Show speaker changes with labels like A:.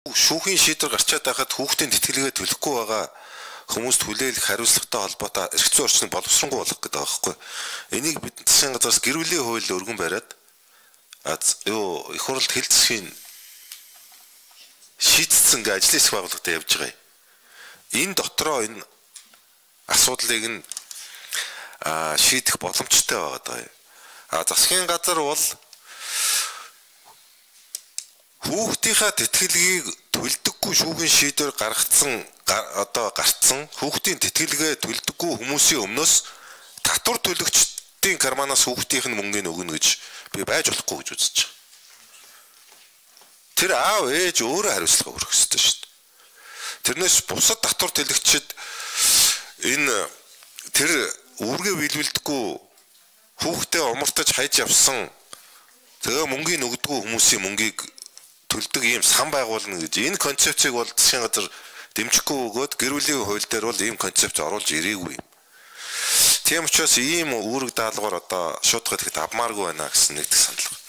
A: Шүүхийн шийдвэр гарчаад байхад хүүхдийн тэтгэлгээ төлөхгүй байгаа хүмүүст хүлээлгэх хариуцлагатай холбоотой эрх зүйн орчныг боловсронгуй болгох гэдэг байгаа байхгүй. Энийг бид засгийн газраас гэр бүлийн хууль өргөн бариад юу их хурлд хил засгийн шийдсэн гэ ажлын хэсэг байгууллагатай явж байгаа юм. Энэ дотроо энэ асуудлыг нь шийдэх боломжтой байгаа даа. А засгийн газар бол хүүхдийнхаа тэтгэлгийг төлдөггүй шүүхийн шийдвэр гаргацсан одоо гарцсан хүүхдийн тэтгэлгээ төлдөггүй хүмүүсийн өмнөөс татвар төлөгчдийн карманаас хүүхдийнх нь мөнгийг өгнө гэж би байж болохгүй гэж үзэж байгаа. Тэр аав ээж өөрөө хариуцлага өргөх ёстой шүү дээ. Тэрнээс бусад татвар төлөгчид энэ тэр үүргээ биелүүлдэггүй хүүхдээ умартаж хайж явсан тэгээ мөнгийг өгдөггүй хүмүүсийн мөнгийг төлдөг ийм сан байгуулна гэж энэ концепцийг бол засгийн газар дэмжихгүй өгөөд гэр бүлийн хууль дээр бол ийм концепц оруулж ирээгүй юм. Тийм учраас ийм үүрэг даалгавар одоо шууд хэлэхэд авмааргүй байна гэсэн нэг санал.